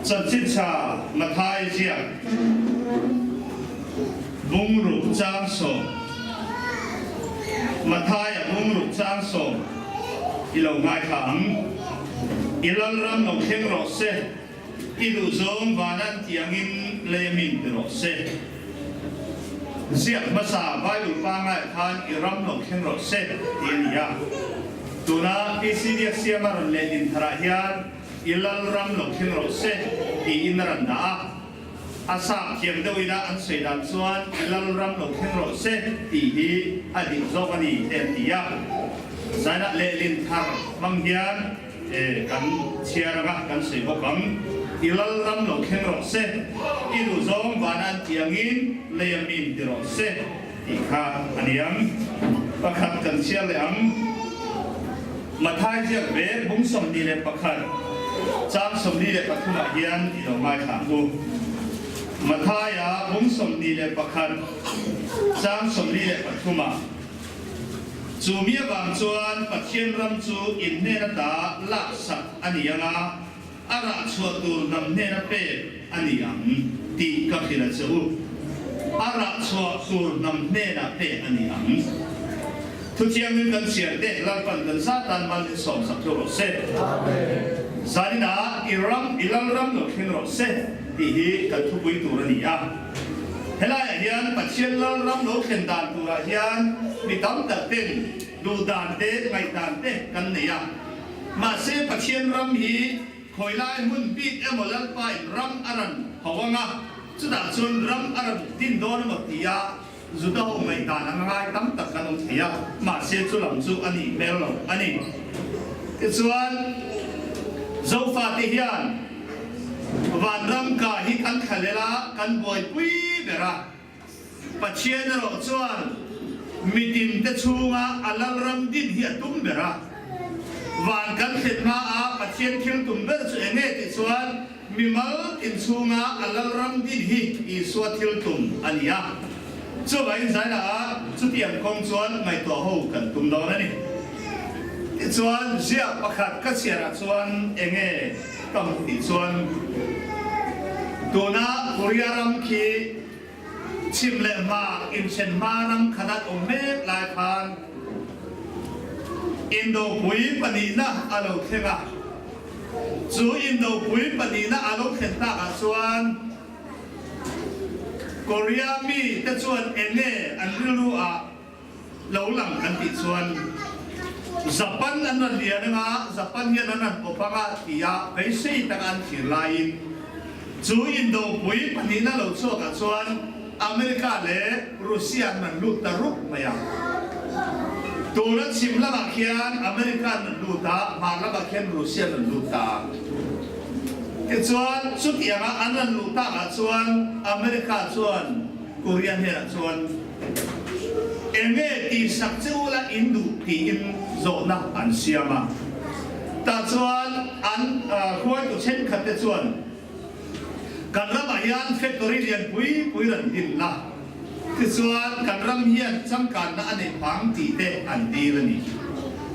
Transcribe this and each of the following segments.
Chanchin Tha Mathai ziak Bungruk chang sawm Mathai-a bungruk chang sawm i lo ngaithla ang. I lalram lo thleng rawh se, i duhzawng vanan tiangin lei a min ti rawh se. Ziak hmasa Bible pangngai khan i ram lo thleng rawh se tih a ni a. Tuna PCDF siama rawn leh dintharah hian i lal ram lo thleng rawh se tiin a rawn dah a. A sap thiam deuh ina an sawi dan chuan i lal ram lo thleng rawh se tih hi a dik zawk a ni te an ti a. Zainah lehlin thar hmang hian kan chhiar anga kan sawi bawk ang. I lal ram lo thleng rawh se, i duhzawng vana an tih angin lei a min ti rawh se tih kha a ni ang. Pakhat kan chhiar leh ang. Mathai ziak ve bung 21 chang 43 ah hian i lo ngaithla ang u. Mathaia bung 21 chang 43 ah, Chu mi avang chuan Pathian ram chu in hnen ata laksak a ni ang a, a rah chhuah tur hnam hnena pek a ni ang tih ka hrilh a che u. A rah chhuah tur hnam hnenah pek a ni ang. Thuthiangin kan chhiar te Lalpan kan zat tan mal min sawmsak theuh rawh se. Zaninah i ram, i Lalram lo thleng rawh se tih hi kan thupui tur a ni a. Helaiah hian Pathian Lalram lo thlen dan turah hian mi tam tak ten duh dan te, ngaihdan te kan nei a. Mahse Pathian ram hi khawi lai hmun bik emaw Lalpain ram a ran ho ang a, chutah chuan ram a ran din dawn emaw tia Juda ho ngaihdan ang ngai tam tak kan awm thei a, mahse chu lam chu a nih hmel lo a ni. Tichuan Zofate hian Vanram ka hi kan thlalel a, kan buaipui ber a. Pathian erawh chuan mitin te chhunga a lalram din hi a tum ber a. Van kan thlen hma a Pathian thil tum ber chu eng nge tih chuan mimal tin chhunga a lalram din hi Isua thil tum a ni a. Chuvangin zainah ah chutiang kawng chuan ngaihtuah ho kan tum dawn a ni. Tichuan ziak pakhat ka chhiarah chuan eng nge ka hmuh tih chuan tuna Korea ram khi Chhim leh hma inhren hma ram khat an awm mek lai khan Indopui pahnihna a lo thleng a. Chu Indopui pahnihna a lo thlen takah chuan Korea mi te chuan eng nge an rilru ah lo lang kan tih chuan Japan an rawn lian anga Japan hian an rawn pawp anga tia beisei taka an thlir laiin chu indopui pahnihna lo chhuakah chuan America leh Russia an rawn lut ta rup mai a. Tuna chhim lamah khian America an rawn lut a, hmar lamah khian Russia an rawn lut ta a. Tichuan chutianga an rawn luh takah chuan America chuan Korea hnenah chuan Enge tihsak che u la in duh tiin zawhna an siam a. Tah chuan an hruaitu thenkhat te chuan kan ramah hian factory lian pui pui rawn din la, tichuan kan ram hian changkanna a neih phang tih te an dil a ni.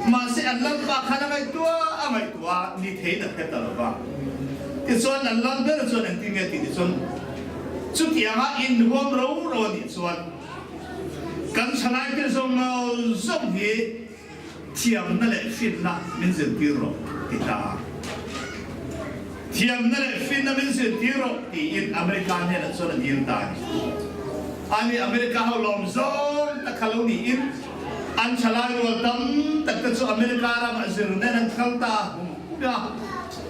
Mahse an lalpa khan a ngaihtuah a ngaihtuah a, ni theiin a hre ta lo va. Tichuan an lal ber chuan engtin nge tih tichuan Chutianga inhuam ro ro a nih chuan kan thalaite zawng zawng hi thiamna leh finna min zirtir rawh ti ta a. Thiamna leh finna min zirtir rawh tiin America hnenah chuan a dil ta a ni. Ani America ho lawm zawng tak kha lo niin an thalai rual tam tak te chu America ramah zir nen an kal ta a.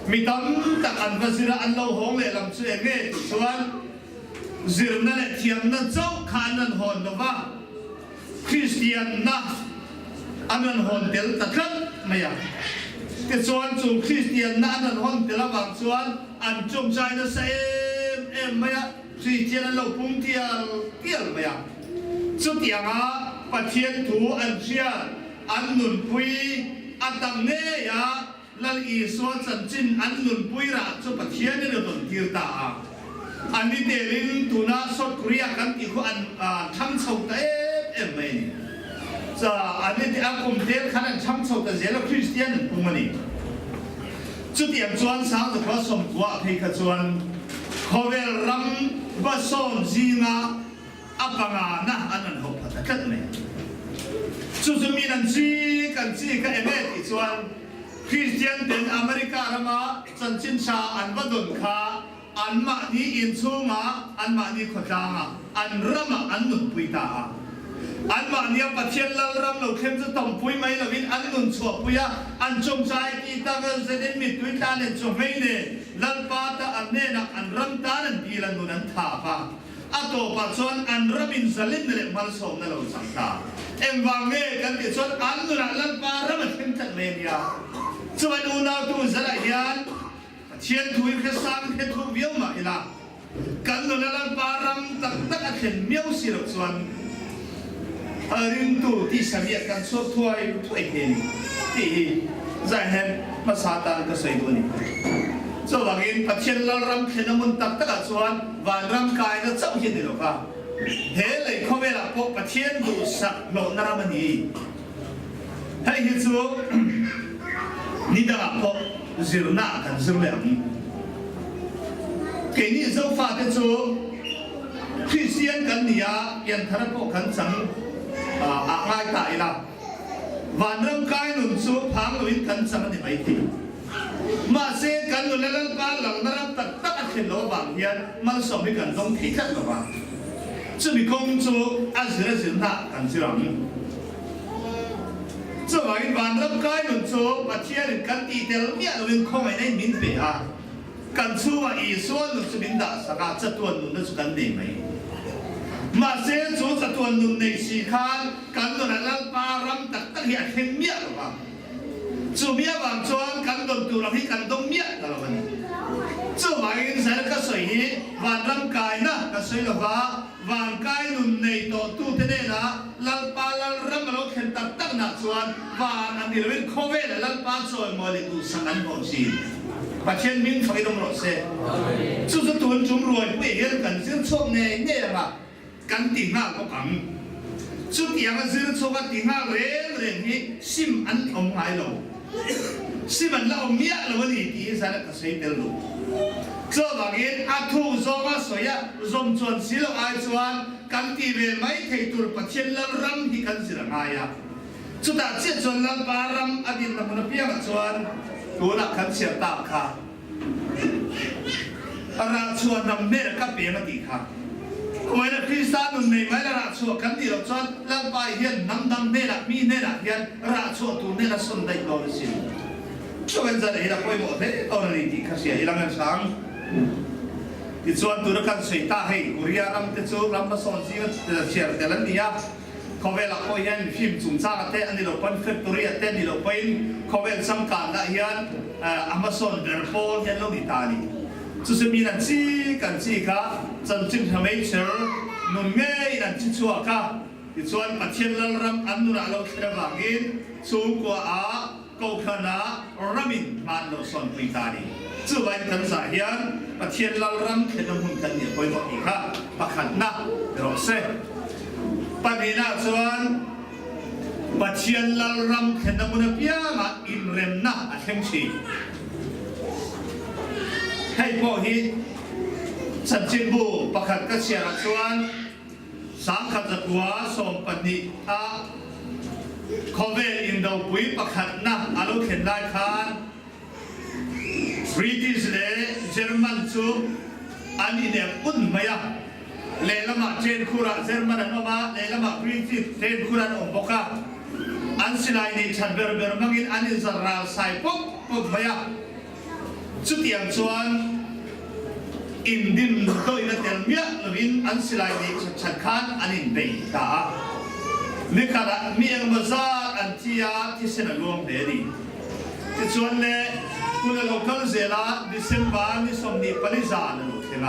Mi tam tak an va zir a, an lo hawng leh lam chu eng nge tih chuan zirna leh thiamna chauh kha an rawn hawn lo va, Kristianna an rawn hawn tel ta tlat mai a. Tichuan chu Kristianna an rawn hawn tel avang chuan an chawmchai nasa em em mai a, Kristian an lo pung tial tial mai a. Chutianga Pathian thu an hriat, an nunpui a tam ngei a, Lal Isua chanchin an nunpui rah chu Pathianin a rawn tir ta a. A ni telin tuna South Korea kan tih khu an thlang chho ta em em mai a ni. A ni te a kum tel khan an thlang chho ta zel a, Kristian an pung a ni. Chutiang chuan Sangzakhua sawmkua phei kha chuan khawvel ram hmasawn zinga a pangana an rawn hauh pha ta tlat mai a. Chu chu min an chik an chik a enge tih chuan Kristian ten America rama chanchin tha an va dawn kha anmahni inchhungah, anmahni khawtlangah, an ramah an nunpui ta a. Anmahnia Pathian Lalram lo thleng chu tawmpui mai lovin an nun chhuahpui a, an chawngchai tih tak zetin mittui tla nen chawhmei nen Lalpa ta an hnenah an ram tan an dil a, nun an thap a. A tawpah chuan an ramin zalenna leh malsawmna lo chang ta. Engvang nge kan tih chuan an nunah Lalpa ram a thleng tlat mai a nia. Chuan unautu zarah hian Pathian thu hi hre sang hre thuk viau mah ila, kan nuna Lalpa ram tak tak a thlen miau si loh chuan a ringtu tisa miah kan chhuak thuai thuai thei a ni tih hi zaihem hmasa tan ka sawi duh a ni. Chuvangin Pathian Lalram thlen a hmun tak takah chuan vanram kaina chauh hi a ni lo va, he lei khawvelah pawh Pathian duhsak hlawhna ram a ni. Hei hi chu ni dangah pawh zirna ah kan zir leh ang. Keini Zofate chu Kristian kan ni a, pianthara pawh kan chang ah ngai ta ila, vanram kai nun chu phang loin kan chang a ni maithei. Mahse, kan nula Lalpa lalna ram tak tak a thlen loh avang hian malsawm hi kan dawng thei tlat lo va. Chumi kawng chu a zir a zirna kan zir ang. Chuvangin vanram kai nun chu Pathianin kan tih tel miah loin khawngaihna in min pe a, kan chhungah Isua nun chu min dah sak a, chatuan nunna chu kan nei mai. Mahse, chu chatuan nun nei si khan kan nunah Lalpa ram tak tak hi a thleng miah lo va. Chumi avang chuan kan dawn tur ang hi kan dawng miah ta lo a ni. Chuvangin Israel ka sawi hi vanram kaina ka sawi lo va, van kai nun nei tawhtute nena Lalpa Lalram a lo thlen tak taknah chuan van an ni loin khawvela Lalpa chawimawi leh duhsak an hlawh thin. Pathian hming fakin awm rawh se. Chu chu tun tum ruaipuiah hian kan zir chhuak ngei ngei ang a. Kan ti nghal bawk ang. Chutianga zir chhuak a ti nghal reng reng hi sim an awm ngai lo. Sim an la awm miah lo a ni tiin zan ka sawi tel duh. Chuvangin a thu zawnga sawi a zawm chuan si loh ai chuan kan ti ve mai thei tur Pathian Lalram hi kan zir a ngai a. Chutah chiah chuan Lalpa ram a dinna hmun apiangah chuan tunah kan chhiar tak kha. A rah chhuah hnam hmel ka pem a tih kha. Khuaina Krista nun nei mai la rah chhuah kan tih loh chuan Lalpa hian hnam dang hnenah mi hnenah hian rah chhuah tur hnena sawn daih dawn a sin. Chuan zan ei la pawimawh hle dawn a ni tih kha hria ila ngan hrang. Tichuan tuna kan sawi ta hei Korea ram te chu ram hmasawn zinga chhiar tel an ni a. Khawvelah pawh hian mihrim chungchanga te a ni lo pawn factory ah te a ni lo pawhin khawvel changkanna hian a hmasawn ber pawl hian lo ni ta a ni. Chu chu min an chik an chik a, chanchin hla meichher nun ngeiin an chi chhuak a, tichuan Pathian Lalram an nunah lo thlen avangin chhungkua ah Kohhranah ramin hman lo sawn pui ta a ni. Chuvain kan zah hian Pathian Lalram thlenna hmun kan nih a pawimawh tih kha pakhatna ni rawh se. Pahnihna chuan Pathian Lalram thlenna hmun apiangah inremna a thleng thin. Hei pawh hi chanchinbu pakhat ka chhiarah chuan 1912 a khawvel indopui pakhatna a lo thlen lai khan British leh German chu an inep un mai a. Lehlamah train khurah German an awm a, lehlamah British train khur an awm bawk a. An silai neih that ber ber hmangin an inzar ral sai pawp pawp mai a. Chutiang chuan indim dawina tel miah lovin an silai neih chat chat khan an inbei ta a. Nikhatah mi engmaw zat an thi a, thisen a luang hle a ni. Tichuan le, hun a lo kal zel a, December ni 24 zan a lo thleng a.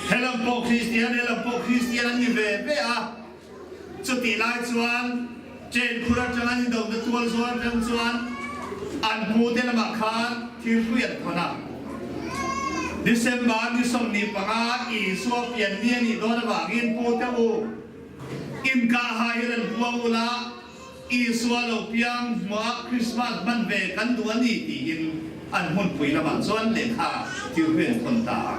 Helam pawh Kristian, helam pawh Kristian an ni ve ve a. Chutih lai chuan train khur atanga an indohna tual zuar atang chuan an hmute lamah khan thilpui an thawn a. December ni 25 Isua pian ni a nih dawn avangin pute u inkah ha hian an puang ula, Isua lo piang hmuah Christmas hman ve kan duh a ni tiin. an hmunpui lamah chuan lehkha tirhu an thawn ta a.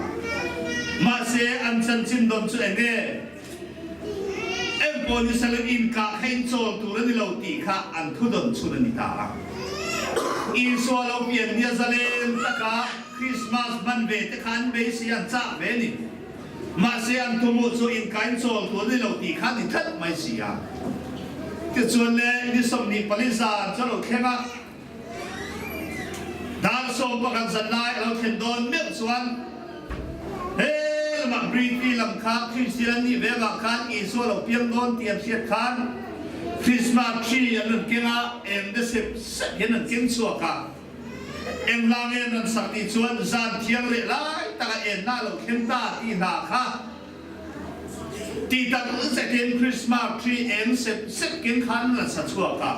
Mahse, an chanchin dawn chu eng nge? Engpawh ni sela inkah kha in chawl tur a ni lo tih kha an thudawn chhun a ni ta a. Isua lo pian nia zalen taka Krismas hman ve te kha an beisei an chak ve a ni. Mahse an thumuh chu inkah in chawl tur a ni lo tih kha a ni tlat mai si a. Tichuan le ni 24 zan chu a lo thleng a. Dar 11 zan lai a lo thlen dawn meuh chuan he lamah Briti lam kha Kristian an nih ve avang khan Isua lo piang dawn tih an hriat khan Krismas tree an rawn keng a, eng de sep sep hian an keng chhuak a. Eng hla nge an rawn sak tih chuan zan thiang leh lai taka enna a lo thleng ta tih hla kha Ti tak zetin Christmas tree eng sep sep kin khan an sa chhuak a.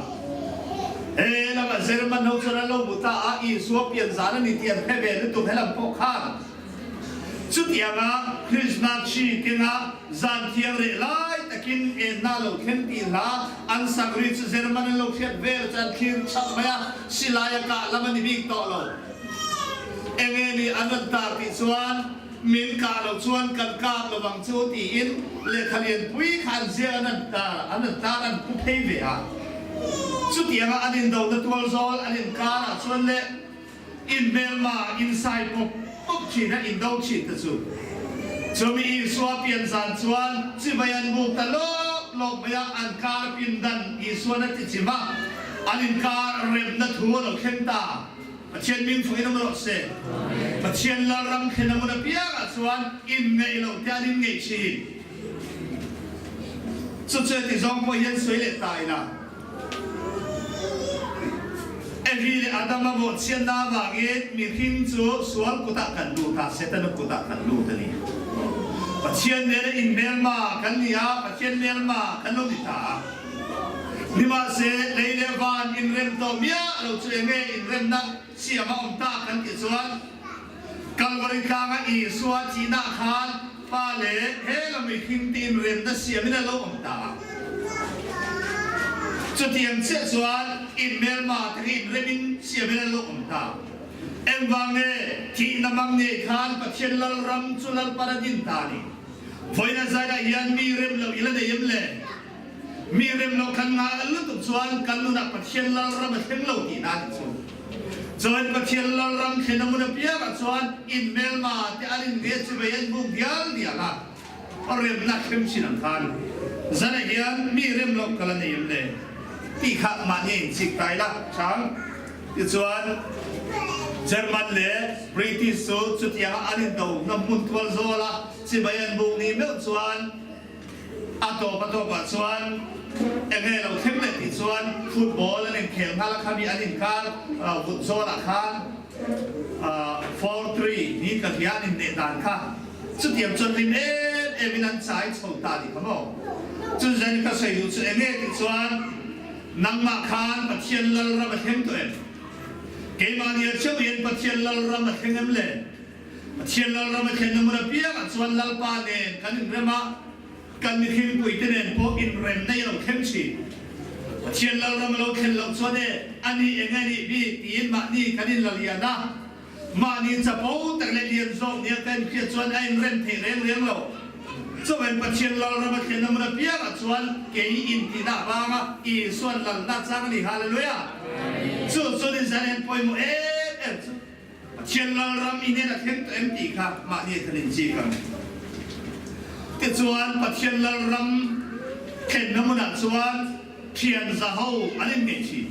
He lama German ho chuan an lo hmu ta a, Isua pian zan a ni tih an hre ve lutuk helam pawh khan. Chutianga Christmas tree kenga zan thiang reh lai takin enna lo thleng tih hla an sak ri chu German an lo hriat vel chu an thlir chap mai a, silai a kah lam a ni bik tawh lo. Enge ni an rawn tar tih chuan Min kah loh chuan kan kap lo ang chu tiin lehkha lianpui kha an ziak an an tar an an tar an pu phei ve a. Chutianga an indona tual zawl an inkar ah chuan leh inhmelma insai pawp pawp thin a indo thin te chu chumi Isua pian zan chuan chivai an buk ta lawp lawp mai a, an kar pindan Isuan a ti chim a, an inkar remna thu a lo thleng ta. Pathian min fung in awm rawh se. Pathian Lalram thlen a hmun apiangah chuan inngeih loh te an inngeih thin. Chu chu heti zawng pawh hian sawi leh ta ila. Evi leh Adama bawhchhiatna avangin mihring chu sual kutah kan lut a, Setana kutah kan lut a ni. Pathian nena inhmelma kan ni a, Pathian hmelma kan lo ni ta a. Nimahse, lei leh van inrem tawh miah lo chu enge inremna siam a awm ta kan tih chuan Kalvari tlanga Isua thihna khan Pa leh he lam mihring te inremna siamin a lo awm ta a. Chutiang chiah chuan inhmelma te kha inremin siamin a lo awm ta. Engvang nge thihna mang ngei khan Pathian Lalram chu Lalpan a din ta a ni. Vawiina zainah hian mi rem loh ila nei em le? Mi rem loh kan ngah lutuk chuan kan nunah Pathian Lalram a thleng lo tihna a ni chu. Chuan Pathian Lalram thlen a hmun apiangah chuan inhmelma te an inve chu vei an buk dial dial a, a remna thleng thin ang khan zanah hian mi rem loh ka la nei em le tih kha mahni a inchik ta ila chang. Tichuan German leh British chu chutianga an indona hmun tual zawla chibai an buk ni meuh chuan A tawp a tawpah chuan enge lo thleng leh tih chuan football an inkhel nghal a, khami an inkar vut zawlah khan 4-3 ni ka hria an inneh dan kha chutiang chuan hlim em em in an chai chho ta nih kha maw. Chunzan ka sawi duh chu enge tih chuan nangmah khan Pathian Lalram a thleng tawh em? Keimahni a chauh hian Pathian Lalram a thleng em le? Pathian Lalram a thlenna hmun apiangah chuan Lalpa nen kan inrem a, kan mihringpuite nen pawh inremna i lo thleng thin. Pathian Lalram a lo thlen loh chuan e, a ni eng a nih bik tiin mahni kan inla lian a, mahni chapo tak leh lian zawk nia ka inhriat chuan a inrem thei reng reng lo. Chuvangin Pathian Lalram a thlenna hmun apiangah chuan kei intihna avanga Isuan lalna chang a ni. Hallelujah! Chu chuan inzaren pawimawh em em chu. Pathian Lalram i nen a thleng tawh em tih kha mahni a kan inchik ang. Tichuan, Pathian Lalram thlenna hmunah chuan thian za ho an inngeih thin.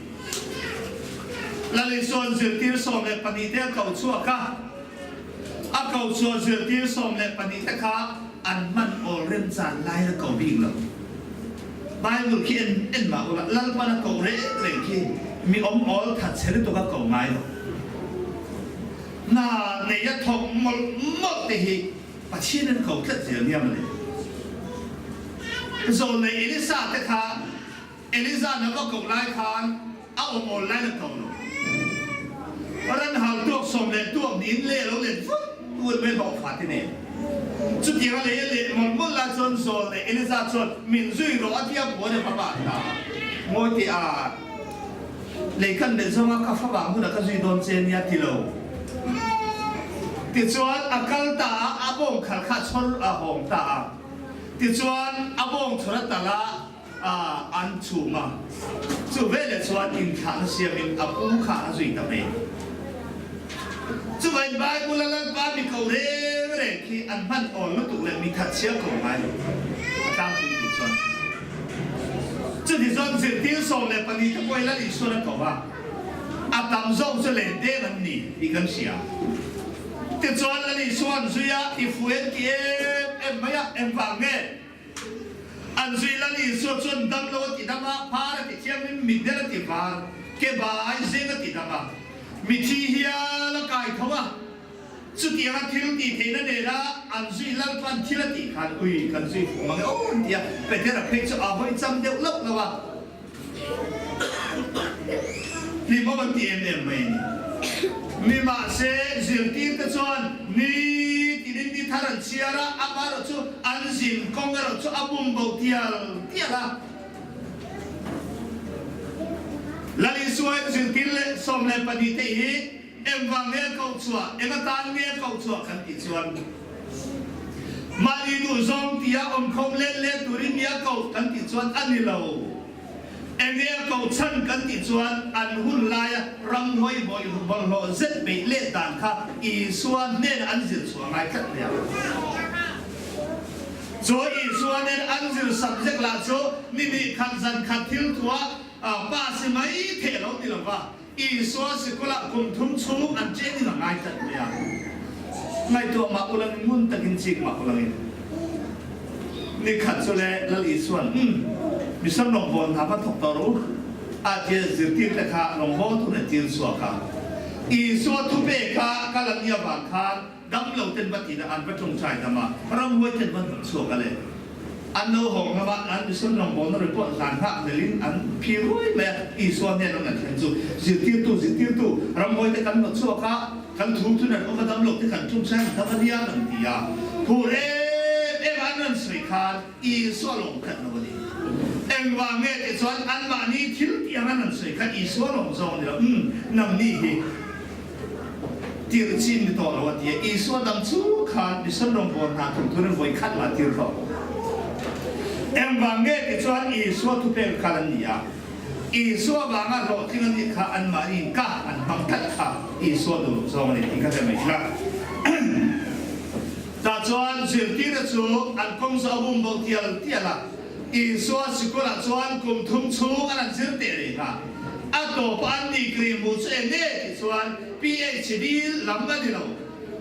Lal Isua'n zirtir 12 te a ko chhuak a, a ko chhuah zirtir 12 te kha an hman awl remchan lain a ko bik lo. Bible khi en en mah ula, Lalpan a koh reng reng khi mi awm awl that chhe lutuk a koh ngai lo. Hna nei a thawk mawlh mawlh te hi Pathian an ko tlat zel nia mawle. Zawlnei Elisa te kha Eliza na va koh lai khan a awm awl lai na ko lo. Ran hal tuak sawm leh tuak niin leh lo let vut vut mai hlawh fa te nen. Chutiang a lei a leh mawlh mawlh lai chuan Zawl leh Eliza chuan min zui rawh a tia buan e hmabah ta. Ngawi teh a. Lei kan melh zawng a, ka favang hunah ka zui dawn che nia ti lo. Tichuan a kal ta a, a bawng khal kha chhawr a hawng ta a. Tichuan a bawng chhawr a tal a, an chhum a. Chu veleh chuan inthlahna siamin a pu kha a zui ta mai. Chuvain Bible a Lalpa mi ko reng reng khi an hman awl lutuk leh mi that chhia ko ngai lo a tlangpui tur chuan. Chuti chuan zirtir 14 te pawhin Lal Isuan a ko a, a tam zawk chu len deng an ni tih kan hria. Tichuan Lal Isuan zuia i fu en ti em em mai a, engvang nge? An zui Lal Isua chuan dam lo a ti dam a, phar a ti thianghlim, mitdel a ti var, ke bai zeng a ti dam a, mithi hial a kai tho a. Chutianga thil tih theihna nena an zui Lalpan thil a tih khan ui kan zui fuh mang e aw an ti a, Petera phei chu a hawi cham deuh loh loh a, hlimawm an ti em em mai a ni. Nimahse, zirtirte chuan ni tinin ni thar an chhiar a, amaherawh chu an zin kawng erawh chu a bum bo tial tial a. Lal Isuain zirtir leh 14 te hi Engvang nge koh chhuah, eng atan nge koh chhuah kan tih chuan mahni duhzawng tia awmkhawm let let turin mi a koh kan tih chuan a ni lo. Eng nge a koh chhan kan tih chuan an hun laia ramhuai bawlhhlawh zet beih let dan kha Isua hnenah an zir chhuah ngai tlat mai a. Chu Isua nen an zir subject lah chu ni hnih khat zan khat thil thuah pa si mai theh lo ni lo va. Isua sikulah kum thum chhung an training a ngai tlat mai a. Ngaihtuah mah ulangin ngun takin chik mah ulangin ni khat chu le Lal Isua'n umm mission rawngbâwl hna va thawk tawh rawh u a tia zirtir te kha rawngbâwl tun an tir chhuak a. Isua thupe kha kal an nih avang khan Dam lo ten va tina an va tawngtai dam a, ramhuai ten va hnawh chhuak a le. An lo hawng lam a, an mission rawngbawlna report zan nghak hlelin an phi ruai mai a, Isua hnen an thlen chu zirtirtu zirtirtu ramhuai te kan hnawh chhuak a, kan thu thun an awm a, dam lo te kan tawngtai an dam a nia an ti a. Phur em em a an rawn sawi khan Isua lawm tlat lo a ni. Engvang nge tih chuan anmahni thil tih ang an rawn sawi khan Isua lawm zawng a ni lo, umm nangni hi. Tirh chin ni tawh lo a ti a. Isua dang chu khan mission rawngbâwl hna thawk turin vawi khat lah tir hlawh. Engvang nge ti chuan Isua thupek kal an ni a. Isua vanga hlawhtling an nih kha anmahni in ka an hmang tlat kha Isua duh loh zawng a ni tih ka hre mai thin a. Tah chuan zirtirna chu an kawng zawh a bum bo tial tial a. Isua sikulah chuan kum thum chhung an han zir teh reng a, a tawpa an degree hmuh chu eng nge tih chuan PhD lam a ni lo,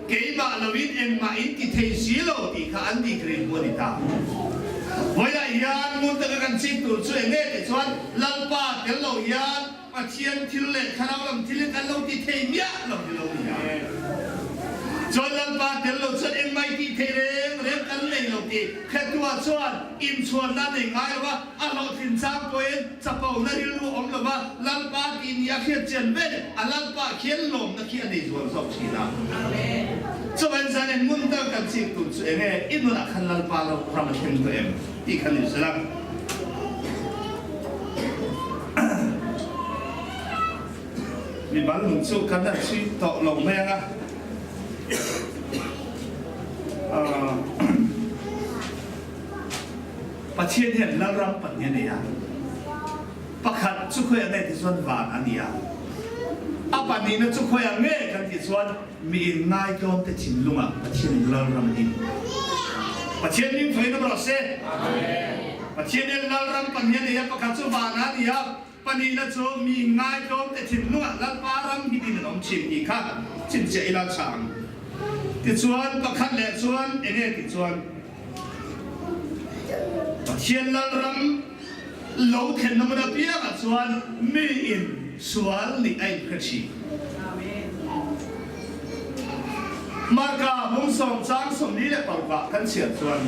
keimah loin engmah in ti thei si lo tih kha an degree hmuh a ni ta. Vawilah hian ngun taka kan chik tur chu eng nge tih chuan Lalpa tel lo hian Pathian thil leh thlarau lam thil hi kan lo ti thei miah lo ni lo nia. Chuan Lalpa tel lo chuan engmah i tih theih reng reng kan nei lo tih hretuah chuan inchhuanna a nei ngai lo va, a hlawhtlin chang pawhin chapona rilru a awm lo va, Lalpa tih ni a hriat chian vel a Lalpa khian lawmna khi a nei zual zawk thin a. Chuan zan ngun tak kan chik tur chu enge i nunah khan Lalpa lo ram a thleng tawh em tih kha ni sela. Mimal nun chu kan han chhui tawh lo mai ang a. Pathian hian Lalram pahnih a nei a, pakhat chu khawiah nge ti chuan van a ni a, a pahnihna chu khawiah nge kan tih chuan Mi inngaitawm te thinlungah Pathian Lalram a din. Pathian min thuin awm rawh se. Pathian hian Lalram pahnih a nei a, pakhat chu vanah a ni a, pahnihna chu mi inngaitawm te thinlungah Lalpa ram hi din an awm thin tih kha chhinchhiah ila tha ang. Tichuan pakhat leh chuan enge tih chuan Pathian Lalram lo thlenna hmun apiangah chuan mi in sual nih a inhre thin. Marka hung sawm chang 46 ah kan chhiar chuan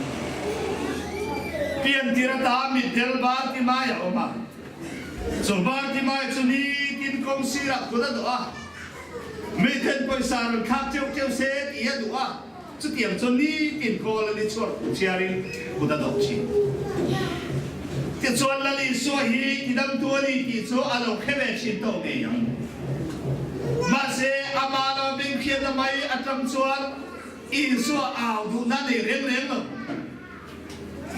piantir ata mitdel Bartimai a awm a. Chu Bartimai chu nitin kawng sirah kut a dawh a, miten pawisa rawn thlak teuh teuh se tih a duh a. Chutiang chuan nitin kawl a ni chhuak chhiarin kut a dawh thin. Tichuan Lal Isua hi tidamtu a ni tih chu a lo hre ve thin tawh ngei ang. Mahse, amah lama bengkhiatna mai atang chuan Isua au duhna nei reng reng lo.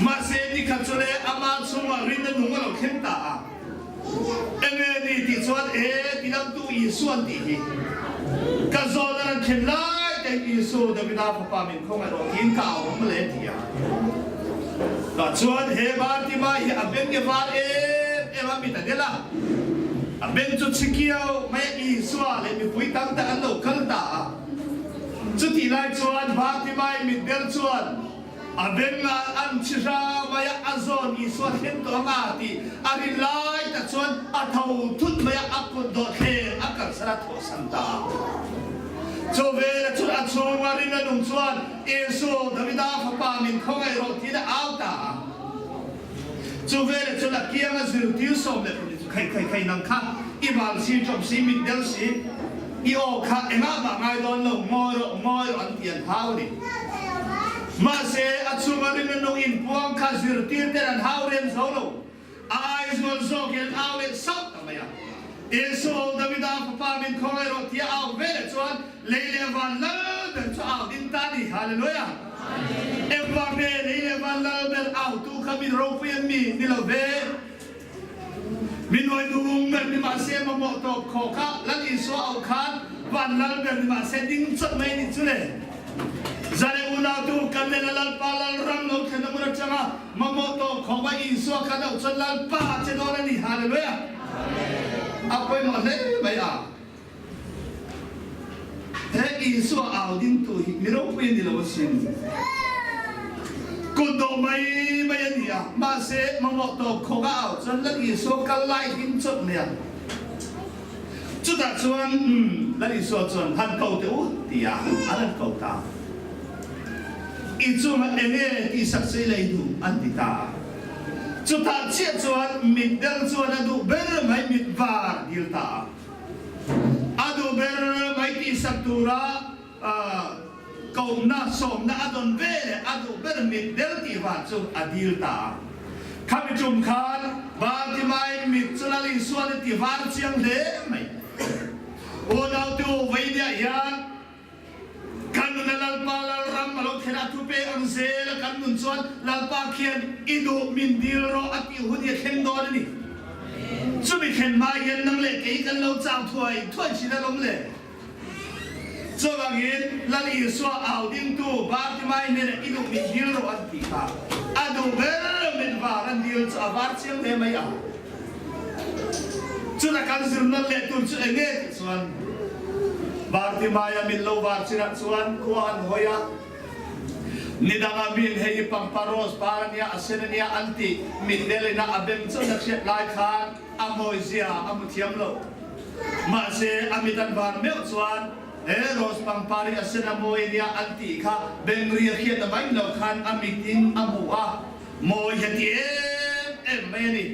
Mahse, nikhat chu le amah chungah rinna nung a lo thleng ta a. Enge ni tih chuan e tidamtu Isua an tih hi. Ka zawn a rawn thlen lai te in Isu Davida fapa min khawngaih rawh tiin ka au ang mawle ti a. Tah chuan he Bartima hi a beng nge var em em a mit a del a. A beng chu chhikiau mai a Isua leh mipui tam tak an lo kal ta a. Chutih lai chuan Bartima i mit del chuan A bengah an chhi hra mai a, a zawn Isua thleng tawh ang a tih a rin lai tak chuan a tho thut mai a, a kut dawhthleng a kalsan a thawhsan ta a. Chu vela chuan a chhunga rin a nung chuan, Isu, Davida fapa min khawngaih rawh tiin a au ta a. Chu vela chuan a kianga zirtir 12 chu, Khai khai khai nang kha i val si, ṭawp si, mit del si, I aw kha engah mah ngai dawn lo, ngawi rawh, ngawi rawh an ti an hau a ni. Mahse, a chunga rinna nung inpuang kha zirtir ten an hau rem zo lo. A ai zual zawkin an au leh sauh ta mai a. Isu, Davida fapa min khawngaih rawh tia au ve leh chuan lei leh van lal ber chu au ding ta a ni. Hallelujah! Engvang nge lei leh van lal ber autu kha min ropui an mi ni lo ve? Mi nuai nung ber ni mahse mamawh tawp khawk a Lal Isua auh khan van lal ber ni mahse ding chawt mai ni chu le. Zale unau tu kan nen a Lalpa Lal ram lo thlen a hmun atanga mamawh tawp khawk a Isua khan auh chuan Lalpa a che dawn a ni. Hallelujah! A pawimawh hle mai a. He Isua au dingtu hi mi ropui a ni lo asin. Kut dawh mai mai a ni a, mahse mamawh tawp khawk a au chuan Lal Isua kal lai him chawt mai a. Chutah chuan umm Lal Isua chuan han ko teh u ti a, an han ko ta. I chungah enge tihsak che i lei duh an ti ta a. Chutah chiah chuan mitdel chuan a duh ber mai mit var dil ta a. A duh ber mai tihsak tura kohna sawmna a dawn ve leh a duh ber mit del tih vang chu a dil ta a. Khami tum khan Bartimai mit chu Lal Isuan a ti var chiang hle mai. Unautu Vainia hian Kan nuna Lalpa Lalram a lo thlen a thupe ang zel a kan nun chuan Lalpa khian i duh min dil rawh a tih hun hi a thleng dawn a ni. Chumi thlen hma hian nang leh kei kan lo chau thuai thuai thin alawm le. Chuvangin Lal Isua au dingtu Bartimai hnenah i duh min dil rawh an tih kha a duh ber min var an dil chu a var chiang hle mai a. Chutah kan zirna leh tur chu eng nge tih chuan Bartimaia min lo var chinah chuan khua an hawi a, nidanga min hei hi pangpar rose par a nia, a sen a nia an tih mit delin a a bem chauh na hriat lai khan a mawizia a hmu thiam lo. Mahse a mit an var meuh chuan he rose pangpar hi a sen a mawi a nia an tih kha bengri a hriat na mai lo khan a mit in a hmu a, Mawi hi a ti em em mai a ni.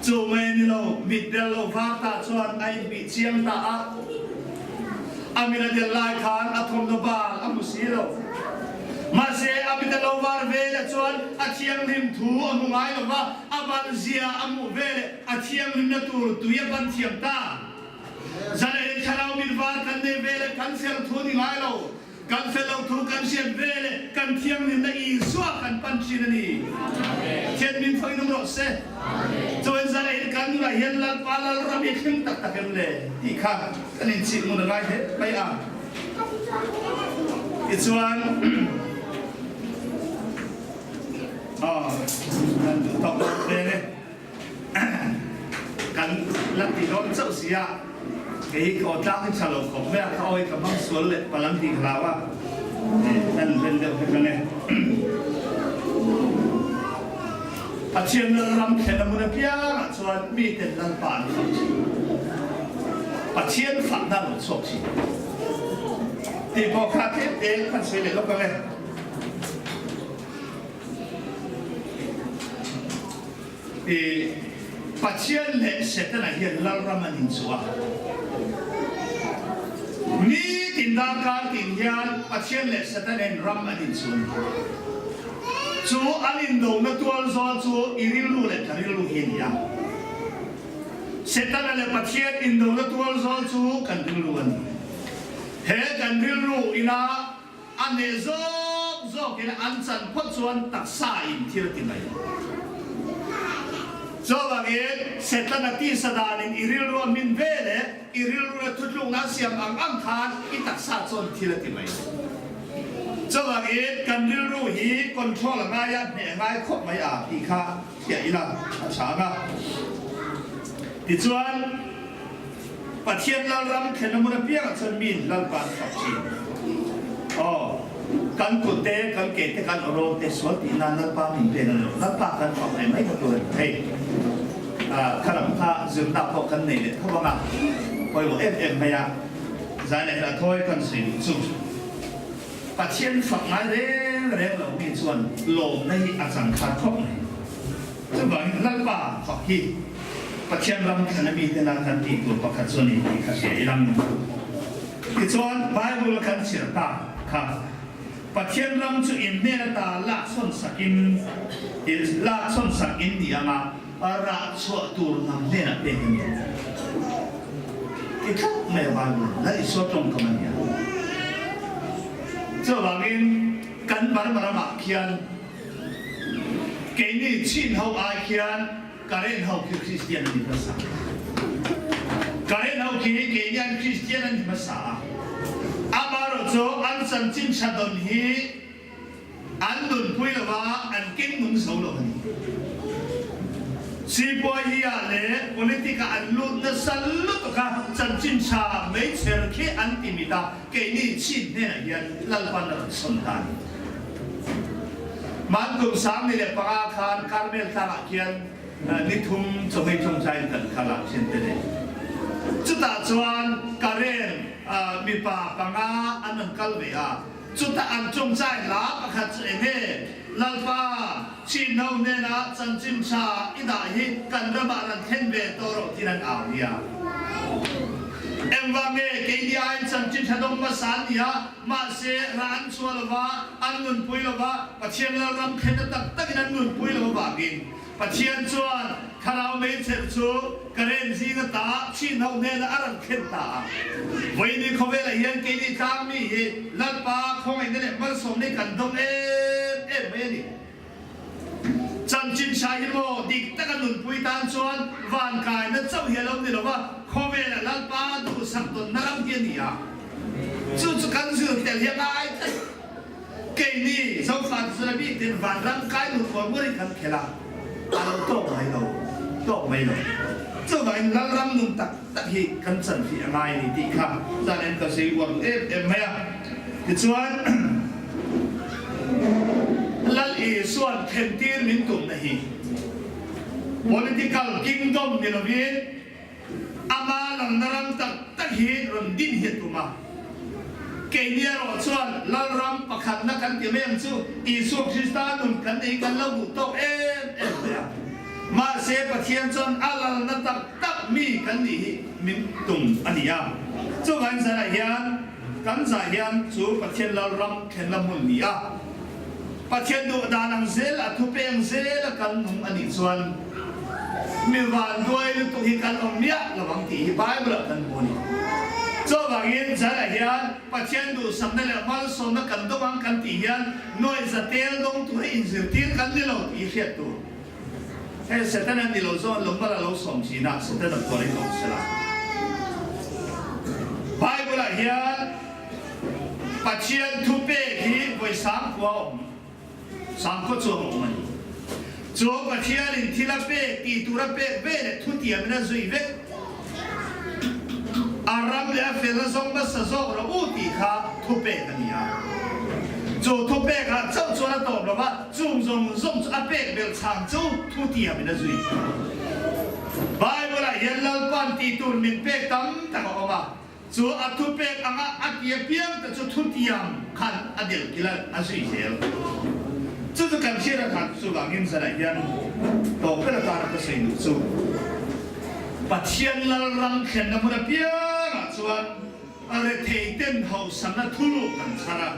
Chu mai a ni lo, mit del lo var ta chuan a inbih chiang ta a. A mit a del lai khan a thawmhnaw bal a hmu si lo. Mahse, a mit a lo var ve leh chuan a thianghlim thu a hmu ngai lo va, a ban zia a hmuh ve leh a thianghlimna tur tui a ban thiam ta. Zalei thlarau mit var kan nei ve leh kan fel thu ni ngai lo. Kan fel lo thu kan hriat ve le kan thianghlimna Isua kan pan thin a ni. Pathian min thawi nung rawh se. Chuan zan ah hin kan nunah hian Lalpa Lalram hi thleng tak tak em le tih kha kan inchih ngun a ngai hle mai a. Tichuan kan duh tawk lo ve le. Kan la ti dawn chauh si a, kei hi ka aw tlang hi tha lo khawp mai a, ka awi ka hmang sual leh palh ang tih ka hlau a, kan ren deuh hlek ang e. Pathian Lalram thlen a hmun apiangah chuan miten Lalpa an fak thin. Pathian fakna a lo chhuak thin. Tih pawh kha tlem te kan sawi leh lawk ang e. I Pathian leh Setana hian Lalram an inchuh a. Nitin darkar tin hian Pathian leh Setana in ram an inchuh a ni. Chu an indona tual zawl chu i rilru leh ka rilru hi a ni a. Setana leh Pathian indona tual zawl chu kan rilru a ni. He kan rilru ina a hneh zawk zawkin an chan phawt chuan taksa in thil ti mai. Chuvangin Setana tisa danin i rilru a hmin ve leh i rilru leh thutlukna a siam ang ang khan i taksa chuan thil a ti mai. Chuvangin kan rilru hi control a ngai a, hneh a ngai khawp mai a tih kha hriah ila a tha ang a. Tichuan, Pathian Lalram thlen a hmun apiangah chuan miin Lalpa an fak thin. Aw, kan kut te, kan ke te, kan awrawl te sual tih nan Lalpa min pek a ni lo. Lalpa kan fak ve mai kha tur a ni thei. Kha lam kha zirna pawh kan nei leh tho ang a, pawimawh em em mai a. Zai leh hla thawi kan sawi duh chu Pathian fak ngai reng reng lo mi chuan lawmna hi a chang khat khawp mai. Chuvangin Lalpa fak hi Pathian ram thlana mitena kan tih tur pakhat chu a ni tih kha hria ilang. Tichuan Bible a kan chhiar tak kha Pathian ram chu in hnen ata laksawn sakin laksawn sak in ni anga rah chhuah tur hnam hnenah pek a ni ang. Ti tlat mai a Bible Lal Isua tawngkam a ni a. Chuvangin kan Burma ramah khian keini Chin ho ai khian Karen ho khi Kristian an ni hmasa. Karen ho khi keini an Kristian an ni hmasa a. Amaherawhchu an chanchin tha dawn hi An nunpui lo a, an keng nung zo lo a ni. Sipuai hi ah leh politic ah an lut nasa lutuk a, chanchin tha meichher khi an ti mit a, keini chin hnenah hian Lalpan a rawn sawn ta a ni. Hmankum 15 khan Karmel tlangah khian ni thum chawhmei chungchangin kan kal a, thiante nen. Chutah chuan Karen mipa panga an rawn kal ve a. Chutah an chungchai hla pakhat chu eng nge? Lalpa, chinho hnenah chanchin tha i dah hi kan ramah ran thlen ve tawh rawh tiin an au nia. Engvang nge keini aiin chanchin tha dawng hmasa an ni a, mahse ra an chhuah lo va, an nunpui lo va, Pathian Lalram thlenna tak takin an nunpui lo avangin Pathian chuan thlarau meichher chu Karen zing ata chinho hnenah a rawn thlen ta a. Vawiini khawvelah hian keini tlang mi hi Lalpa khawngaihna leh malsawmna hi kan dawng em em mai a ni. Chanchin tha hi maw dik taka nunpui tan chuan van kaina chauh hi a lo ni lo va, khawvelah Lalpa duhsak tawnna ram hi a ni a. Chu chu kan zir tel hi a ngai tlat. Keini Zofate chuan a bik ten vanram kai lut ngawr ngawr in kan khel a, a lo tawk mai lo, tawk mai lo. Chuvangin Lalram nun tak tak hi kan chan fih a ngai a ni tih kha zan en ka sawi uar duh em em mai a. Tichuan Lal Isua'n thlentir min tumna hi political kingdom ni lovin, Ama lamna ram tak tak hi rawn din hi a tum a. Keini erawh chuan Lalram pakhatna kan ti mai ang chu, Isua Krista nun kan nei kan lo duh tawk em em mai a. Mahse Pathian chuan a lalna tak tak mi kan nih hi min tum a ni a. Chuvangin zanah hian kan zah hian chu Pathian Lalram thlenna hmun ni a. Pathian duh dan ang zel a thupeng zel a kal nung a nih chuan mi vanduai lutuk hi kan awm miah lo ang tih hi Bible ah kan hmu a ni. Chuvangin Jara hian Pathian duhsakna leh malsawmna kan dawng ang kan tih hian nuai za tel dawng tura inzirtir kan ni lo tih hi hriat tur. Hei Setana ni lo zawng lungmal a lo sawm thin a, Setana pualin awm sela. Bible ah hian Pathian thupek hi vawi sangkhua a awm, sangkhua chuang a awm a ni. Chu Pathianin thil a pek tih tur a pek ve leh thutiamin a zui vek. A ram leh a fel a zawng nasa zawk rawh u tih kha thupek a ni a. Chu thupekah chauh chuan a tawp lo va, chung zawng zawng chu a pek belh chhang chu thutiamin a zui. Bible-ah hian Lalpa'n tih tur min pek tam tak a awm a. Chu a thupek anga a ti apiang te chu thutiang khan a delh kilh a, a zui zel. Chu chu kan hriat atang chuvangin zanah hian tawp ber atana ka sawi duh chu Pathian Lalram thlenna hmun apiangah chuan a rethei ten hauhsakna thuruk kan chhar a,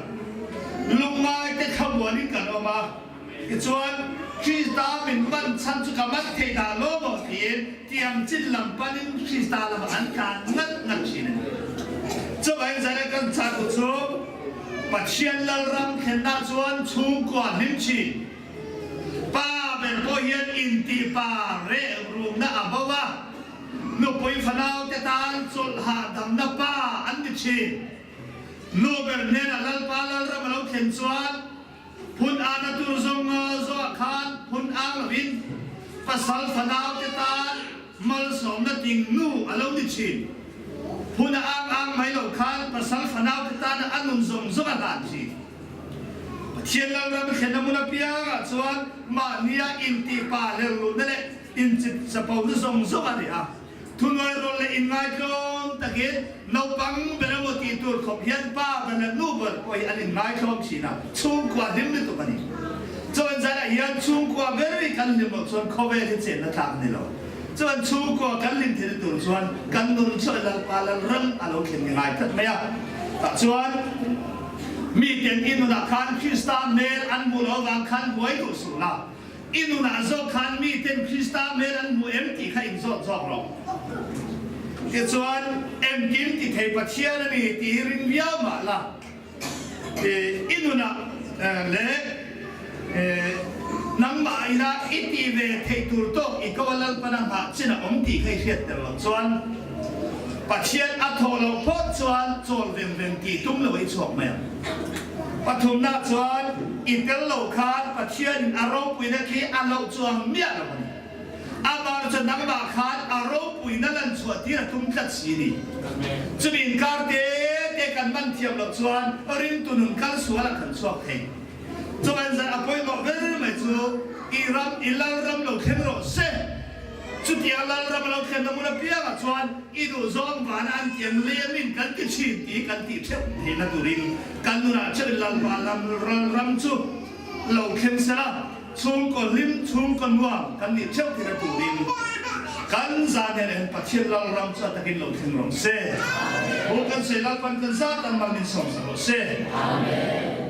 lungngai te thlamuanin kan awm a. Tichuan, Krista min man chhan chu ka man thei dah lo maw tiin tiang chin lam panin Krista lamah an tlan ngat ngat thin a ni. Chuvangin zanin kan chah duh chu Pathian Lalram thlenna chuan chhungkua hlim thin. Pa ber pawh hian intih pa reh rumna a bo a, nupui fanaute tan chawlh hahdamna pa an ni thin. Nu ber hnenah Lalpa Lalram a lo thlen chuan phun ahna tur zawng zawhah khan phun ang lovin pasal fanaute tan malsawmna ting nu a lo ni thin. Phun a ang ang mai lo khan pasal fanaute tana a nun zawng zawng a hlan thin. Pathian Lalram thlen a hmun apiangah chuan mahnia intih pa lerluhna leh inchit chapona zawng zawng a ni a. Thunuai rawl leh inngaitlawm takin naupang ber emaw tih tur khawp hian pa ber leh nu ber pawh hi an inngaitlawm thin a, chhungkua hlim lutuk a ni. Chuan zanah hian chhungkua ber hi kan hlim loh chuan khawvel hi chenna tlak a ni lo. Chuan chhungkua kan hlim theihna tur chuan kan nun chu Lalpa Lalram a lo thlen ngai tlat mai a. Tah chuan miten i nunah khan Krista hmel an hmuh loh avang khan buai duh suh la. I nunah zawk khan miten Krista hmel an hmu em tih kha inzawt zawk rawh. Tichuan, engkim ti thei Pathian a ni tih hi ring viau mah la, i nunah leh nangmah ina i tih ve theih tur tawk i ko a Lalpana nghah chin a awm tih kha i hriat tel loh chuan Pathian a thawh loh phawt chuan chawl veng veng tih tum lo i chhuak mai ang. Pathumna chuan i tel lo khan Pathianin a ropuina khi a loh chuang miah lo a ni. Amah chu nangmah khan a ropuina lan chhuah tir a tum tlat si ni. Chumi inkar te te kan man thiam loh chuan ringtu nun kal sual a kan chhuak thei. Chuan zan a pawimawh ber mai chu i ram i lalram lo thleng rawh se. Chutia lalram a lo thlenna hmun apiangah chuan i duhzawng vana an tiang liamin kan ti thin tih kan tih theuh theihna turin kan nunah theuhin Lalpa lam ram chu lo thleng sela, chhungkaw hlim, chhungkaw nuam kan nih theuh theihna turin kan zan hian eng Pathian Lalram chu a takin lo thleng rawh se. Aw kan sawi Lalpan kan zat ang mal min sawm sak rawh se. Amen.